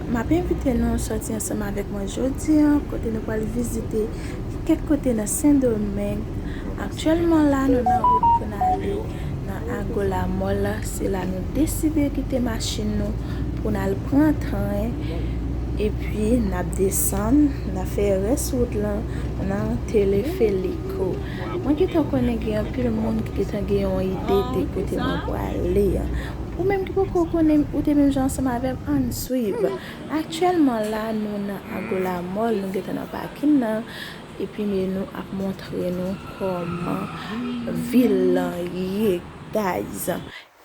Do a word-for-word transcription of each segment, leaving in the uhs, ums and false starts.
M ap envite nou sòti ansanm avèk mwen jodi a, kote nou pral vizite kèk kote nan Sendomeng. Aktyèlman la, nou nan wout pou n ale nan Agola Mall. Se la nou deside kite machin nou pou n al pran tren. Epi n ap desann, n ap fè rès wout lan nan Teleferiko. Mwen gentan konnen gen anpil moun ki gentan gen yon ide de kote mwen prale a. Ou menm ki poko konnen, ou te menm jan ansanm avè m, ann swiv. Aktyèlman la, nou nan Agola Mall, nou gentan nan pakin nan, epi men nou ap montre nou kòman vil lan ye, guys.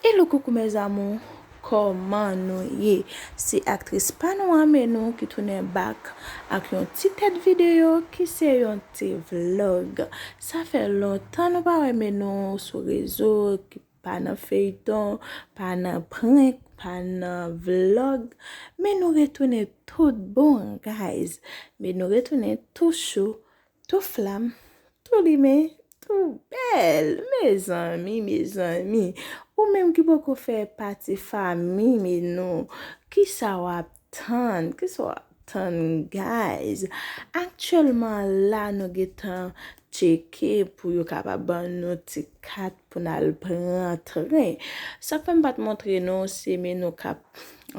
Hello, coucou mes amours, kòman nou ye? Se aktris pa nou an, men nou ki tounen back ak yon ti tèt videyo ki se yon ti vlog. Sa fè lontan nou pa wè men nou sou rezo, ki pa nan feyton, pa nan prank, pa nan vlog. Men nou retounen tout bon, guys. Men nou retounen tou cho, tou flam, tou limen, tou bèl. Mezanmi, mezanmi. Ou menm ki poko fè pati fanmi men nou, kisa w ap tann? Kisa w ap tann, guys? Aktyèlman la, nou gentan tcheke pou yo kapab ban nou ti kat pou n al pran tren. Sa k fè m pa t montre nou, se men nou k ap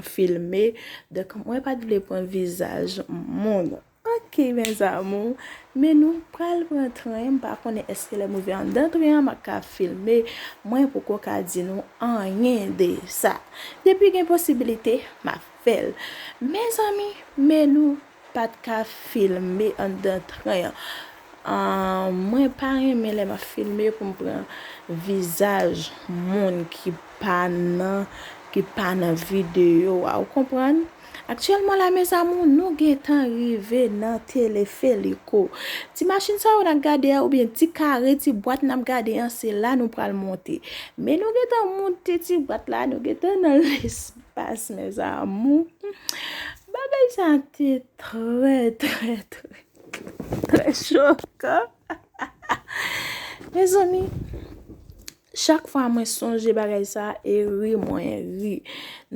filme. Donk, mwen pa t vle pran vizaj moun. Ok, mes amours, men nou pral pran tren. M pa konnen èske lè m rive anndan tren an, m ap ka filme. Mwen poko ka di nou anyen de sa. Depi gen posibilite, m ap fè l. Mezanmi, men nou pa t ka filme anndan tren an. Ah, mwen pa renmen lè m ap filme pou m pran vizaj moun ki pa nan, ki pa nan videyo a, ou konprann? Aktyèlman la, mes amours, nou gentan rive nan Teleferiko. Ti machin sa yo n ap gade a, oubyen ti kare, ti bwat n ap gade an, se la nou pral monte. Men nou gentan monte ti bwat la, nou gentan nan lespas, mes amours. Bagay sa te trè, trè, trè, trè chokan. Mezanmi, chak fwa mwen sonje bagay sa e ri mwen ri.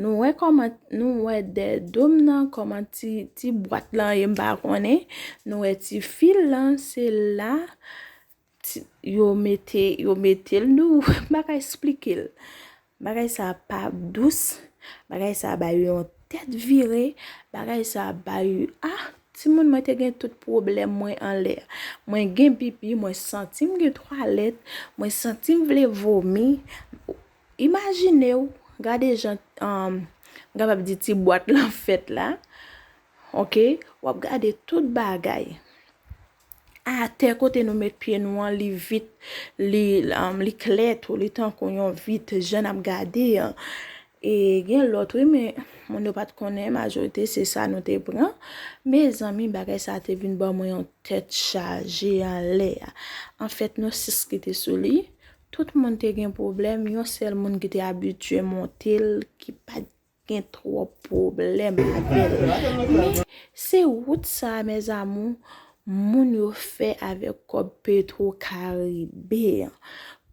Nou wè kòman, nou wè dèyè do m nan, kòman ti, ti bwat lan ye, m pa konnen. Nou wè ti fil lan, se la ti, yo mete, yo mete l, nou, m pa ka esplike l. Bagay sa pa dous. Bagay sa ba yo yon tèt vire. Bagay sa ba yo, ah, timoun, mwen te gen tout pwoblèm mwen anlè. Mwen gen pipi, mwen santi m gen twalèt, mwen santi m vle vomi. Imajine w, gade jan, um, m kapab di ti bwat lan fèt la. Ok? W ap gade tout bagay. Atè kote nou met pye nou an, li vit, li, um, li klè tou, li tankou yon vit, jan n ap gade an. E gen lòt, wi, men moun yo pa t konnen, majorite se sa nou te pran. Mezanmi, bagay sa te vin ban mwen yon tèt chaje anlè a. Anfèt, nou sis ki te sou li. Tout moun te gen pwoblèm, yon sèl moun ki te abitye monte l, ki pa t gen twòp pwoblèm avè l. Men se wout sa, mes amours, moun yo fè avèk kòb Petro Karibe an.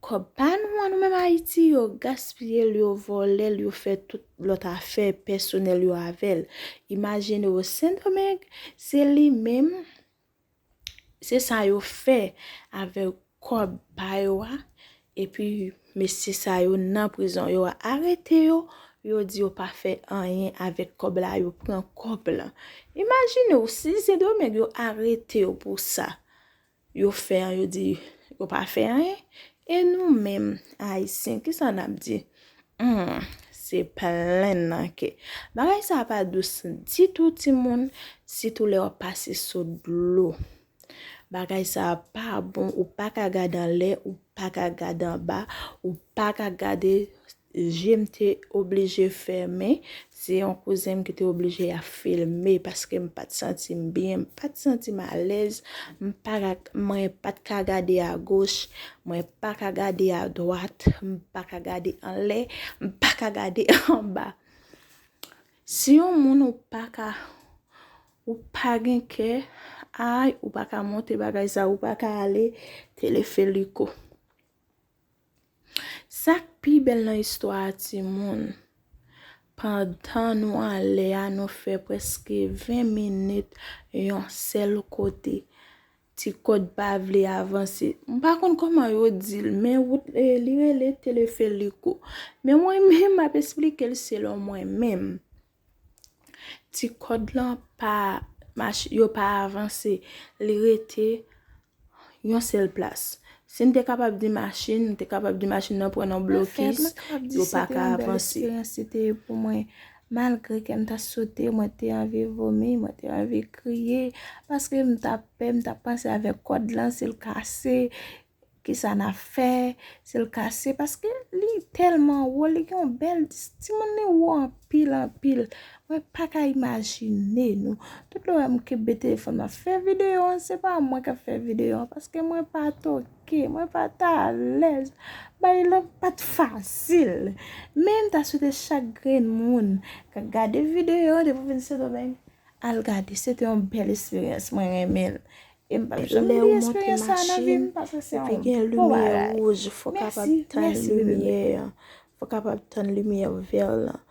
Kòb pa nou an, nou menm Ayiti, yo gaspiye l, yo vòlè l, yo fè tout lòt afè pèsonèl yo avè l. Imajine w, Sendomeng, se li menm, se sa yo fè avèk kòb pa yo a. Epi mesye sa yo nan prizon, yo arete yo, yo di yo pa fè anyen avèk kòb la, yo pran kòb la. Imajine w, si Sendomeng yo arete yo pou sa yo fè an, yo di yo pa fè anyen. E nou menm, Ayisyen, kisa n ap di? Hmm, se plenn nan kè. Bagay sa pa dous ditou, timoun, sitou lè w ap pase sou dlo. Bagay sa pa bon, ou pa ka gade anlè, ou pa ka gade anba, ou pa ka gade, je m te oblije fèmen. Se yon kouzen m ki te oblije ap filme paske m pa t santi m byen, m pa t santi m alèz, m pa ka, mwen pa t ka gade agoch, mwen pa ka gade adwat, m pa ka gade anlè, m pa ka gade anba. Si yon moun ou pa ka, ou pa gen kè, ay, ou pa ka monte bagay sa, ou pa ka ale Teleferiko. Sa k pi bèl nan istwa a, timoun, Pandan nou anlè a, nou fè prèske ven minit yon sèl kote. Ti kòd pa vle avanse. M pa konn kòman yo di l, men wout, e, li rele teleferikou. Men mwen menm, m ap esplike l selon mwen menm. Ti kòd lan pa mach-, yo pa avanse. Li rete yon sèl plas. Si m te kapab di machin, m te kapab di machin nan pran nan blokis, yo pa ka avanse. Eksperyans se te ye pou mwen. Malgre kè m ta sote, mwen te anvi vomi, mwen te anvi kriye, paske m t ap pè, m t ap panse avèk kòd lan, si l kase, kisa n ap fè, si l kase, paske li tèlman wo, li gen yon bèl, timoun, li wo anpil, anpil. Mwen pa ka imajine nou. Tout lè w wè m kenbe telefòn m ap fè videyo an, se pa mwen k ap fè videyo an, paske mwen pa toke, mwen pa t alèz. Bagay lan pa t fasil. Men m ta swete chak grenn moun k ap gade videyo an depi w vin Sendomeng, al gade. Se te yon bèl esperyans, mwen renmen l. E m p ap janm bliye esperyans sa a nan vi m, paske se yon bon bagay. Lè ou monte machin, epi gen limyè wouj, fò w kapab tann limyè an. Fò w kapab tann limyè vè lan.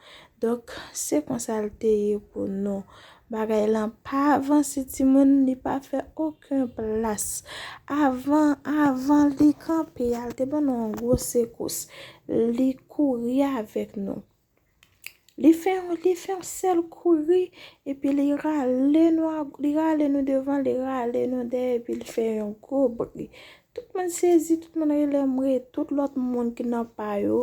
Donk, se konsa l te ye pou nou. Bagay lan pa avanse, timoun, li pa fè okenn plas. Avan, avan li kanpe a, l te ban nou yon gwo sekous. Li kouri avèk nou. Li fè yon, li fè yon sèl kouri, epi li rale nou a, li rale nou devan, li rale nou dèyè, epi li fè yon gwo bri. Tout moun sezi, tout moun rele m re, tout lòt moun ki nan pa yo,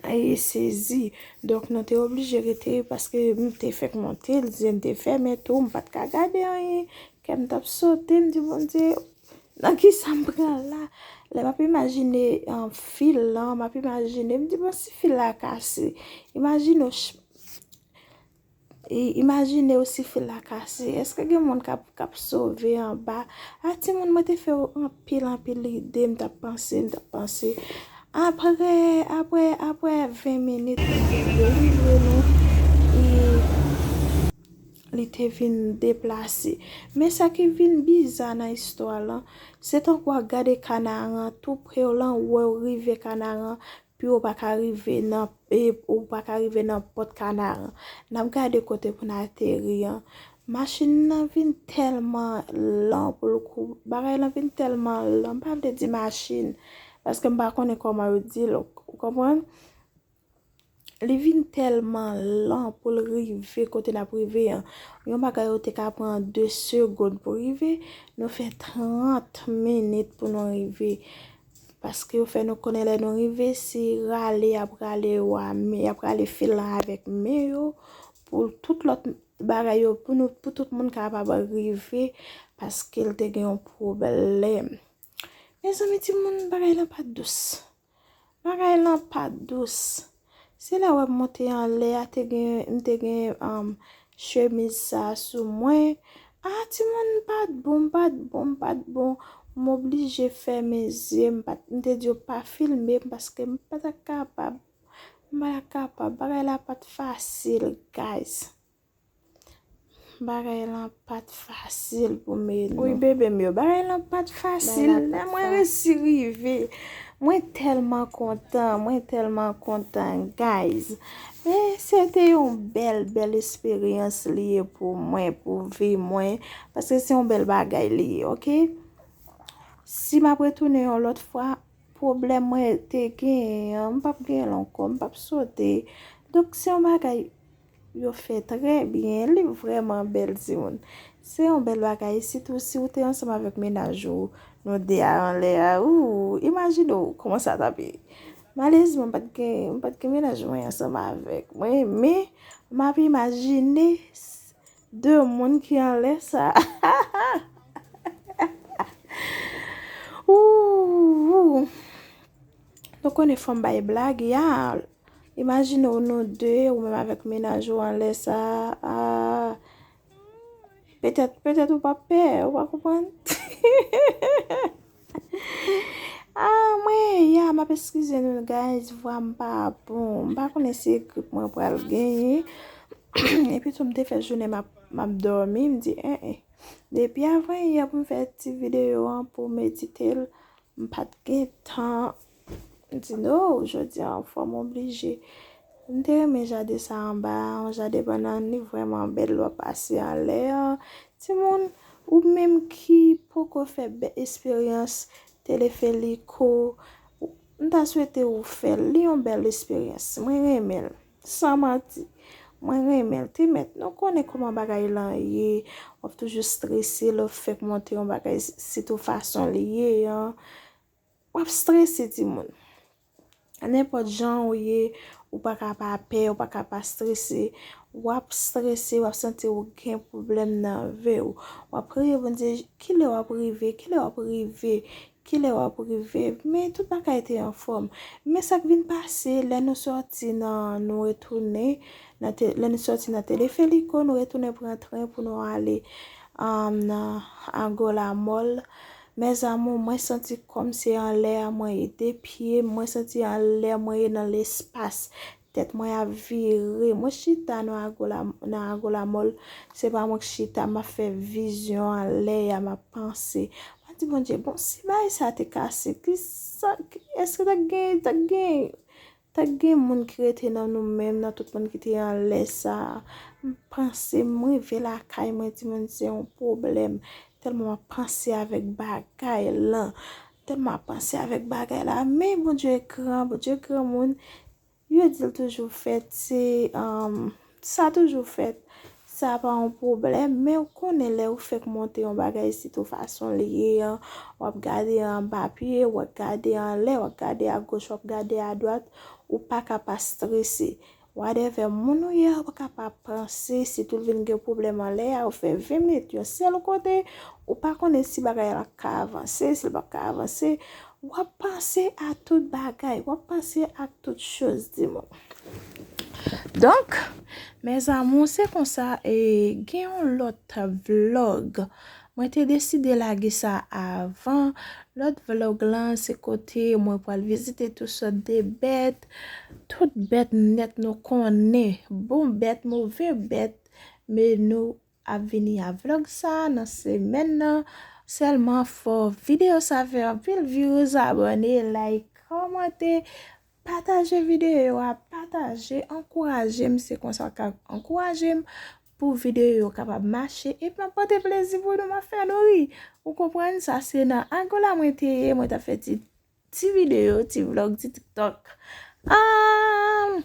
e, sezi. Donk, nou te oblije rete, paske m te fèk monte, l di m te fèmen tou, m pa t ka gade anyen. Kè m t ap sote, m di, Bondye, nan kisa m pran la? Lè m ap imajine, um, fil lan, m ap imajine, m di, bon, si fil la kase, imajine w ch-, i-, imajine w si fil la kase, èske gen moun k ap, k ap sove anba? A, timoun, mwen te fè anpil, anpil ide, m t ap panse, m t ap panse. Apre, apre, apre ven minit, yo rive nou, e li te vin deplase. Men sa ki vin biza nan istwa lan, se tankou w ap gade Kanaran tou pre w lan, ou wè w rive Kanaran, pi w pa ka rive nan, e, ou pa ka rive nan pòt Kanaran. N ap gade kote pou n ateri an. Machin nan vin tèlman lan pou l kou-, bagay lan vin tèlman lan, m pa vle di machin, paske m pa konnen kòman yo di l, ou konprann? Li vin tèlman lan pou l rive kote n ap rive an. Yon bagay ou te ka pran de segonn pou rive, nou fè trant minit pou nou rive. Paske yo fè nou konnen lè nou rive, se rale y ap rale yo a men, y ap rale fil lan avèk men yo, pou tout lòt bagay yo, pou nou, pou tout moun kapab rive, paske l te gen yon pwoblèm. Mezanmi, timoun, bagay lan pa t dous. Bagay lan pa t dous. Se lè w wè m monte anlè a, te gen, m te gen, um, chemiz sa a sou mwen. A, timoun, m pa t bon, m pa t bon, m pa t bon. M oblije fèmen zye m, m pa t, m te di yo pa filme m paske m pa t ap kapab. M pa t ap kapab. Bagay la pa t fasil, guys. Bagay lan pa t fasil pou men nou. Wi, bebe m yo, bagay lan pa t fasil. Lè mwen resi rive, mwen tèlman kontan, mwen tèlman kontan, guys. Men se te yon bèl, bèl esperyans li ye pou mwen, pou vi mwen, paske se yon bèl bagay li ye, oke? Si m ap retounen yon lòt fwa, pwoblèm mwen te genyen an, m p ap genyen l ankò, m p ap sote. Donk, se yon bagay yo fè trè byen, li vrèman bèl, timoun. Se yon bèl bagay, sitou si w te ansanm avèk mennaj ou, nou de a anlè a, ou, imajine w kòman sa t ap ye. Malerezman, m pa t gen, m pa t gen mennaj mwen ansanm avèk mwen, men m ap imajine de moun ki anlè sa. Ooh, ooh. Nou konnen fò m bay blag, ya. Imajine w nou de, ou menm avèk mennaj ou anlè sa. Ah, petèt, petèt ou p ap pè, ou pa konprann. Ah, mwen, ya, m ap eskize nou, guys, vwa m pa bon. M pa konnen si se grip mwen pral genyen. Epi tou, m te fè jounen m ap, m ap dòmi, m di, en, en. Depi avan yè pou m fè ti videyo an pou m edite l, m pa t gen tan. M di, no, jodi a, fò m oblije M te renmen jaden sa anba a, yon jaden bannann, li vrèman bèl lè w ap pase anlè an. Timoun, ou menm ki poko fè bèl esperyans telefeliko, m ta swete ou fè l. Li yon bèl esperyans. Mwen renmen l. San manti. Mwen renmen l. Ti mèt, nou konnen kòman bagay lan ye. W ap toujou strese lè w fèk monte yon bagay, sitou fason li ye an. W ap strese, timoun. Nenpòt jan ou ye, ou pa ka pa pè, ou pa ka pa strese. W ap strese, w ap santi ou gen pwoblèm nan vi w. W ap priye Bondye, kilè w ap rive, kilè w ap rive, kilè w ap rive. Men tout bagay te anfòm. Men sa k vin pase, lè nou sòti nan, nou retounen, nan te, lè nou sòti nan telefeliko, nou retounen pran tren pou nou ale, um, nan Angola Mall. Mes amours, mwen santi kòm se anlè a mwen ye, de pye, mwen santi anlè mwen ye nan lespas. Tèt mwen ap vire. Mwen chita nan Angola, nan Angola Mall. Se pa mwen k chita, m ap fè vizyon anlè a, m ap panse. Mwen di Bondye, bon, si bagay sa te kase, ki sa, ki, èske t ap gen, t ap gen, t ap gen moun ki rete nan nou menm, nan tout moun ki te anlè sa a? M panse, m rive lakay mwen, timoun, se yon pwoblèm. Tèlman m ap panse avèk bagay lan. Tèlman m ap panse avèk bagay la. Men Bondye gran, Bondye granmoun. Yo di l toujou fèt, se, um, sa toujou fèt. Sa pa yon pwoblèm, men ou konnen lè ou fèk monte yon bagay, sitou fason li ye an, w ap gade anba pye, w ap gade anlè, w ap gade agoch, w ap gade adwat, ou pa ka pa strese. Whatever moun ou ye, ou pa ka pa panse, sitou l vin gen pwoblèm anlè a, ou fè ven minit yon sèl kote, ou pa konnen si bagay la ka avanse, si l p ap ka avanse, w ap panse a tout bagay, w ap panse a tout choz, timoun. Donk, mes amours, se konsa, e, gen yon lòt vlog. Mwen te deside lage sa avan. Lòt vlog lan, se kote mwen pral vizite tout sòt de bèt. Tout bèt nèt nou konnen. Bon bèt, move bèt. Men nou ap vini a vlog sa nan semèn nan. Sèlman fò videyo sa fè anpil views, abòne, like, kòmante, pataje videyo a, pataje, ankouraje m, se konsa w ka ankouraje m pou videyo yo kapab mache, epi m ap pote plezi pou nou, m ap fè nou ri. Ou konprann? Sa se nan Angola mwen te ye, mwen t ap fè ti, ti videyo, ti vlog, ti TikTok. Ah!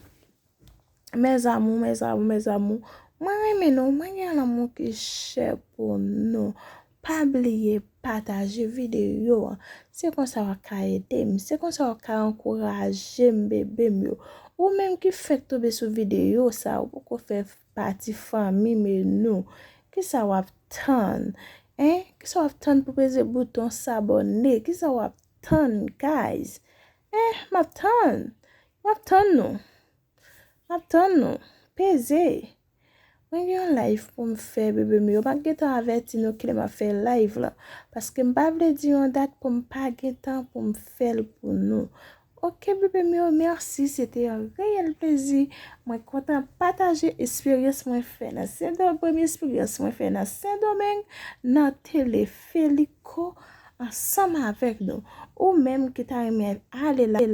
Mes amours, mes amours, mes amours, mwen renmen nou, mwen gen lanmou ki chè pou nou. Pa bliye pataje videyo an. Se konsa w ap ka ede m, se konsa w ap ka ankouraje m, bebe m yo. Ou menm ki fèk tonbe sou videyo sa, ou poko fè pati fanmi m e nou. Kisa w ap tann? Hein? Kisa w ap tann pou peze bouton sabòne? Kisa w ap tann, guys? Hein? M ap tann. M ap tann nou. M ap tann nou. Peze. Mwen gen yon live pou m fè, bebe m yo. M pa gentan avèti nou kilè m ap fè live la. Paske m pa vle di yon dat pou m pa gentan pou m fè l pou nou. Oke, bebe m yo, mèsi. Se te yon reyèl plezi. Mwen kontan pataje esperyans mwen fè nan Sendomeng, premye esperyans mwen fè nan Sendomeng, nan telefeliko ansanm avèk nou. Ou menm ki ta renmen ale la,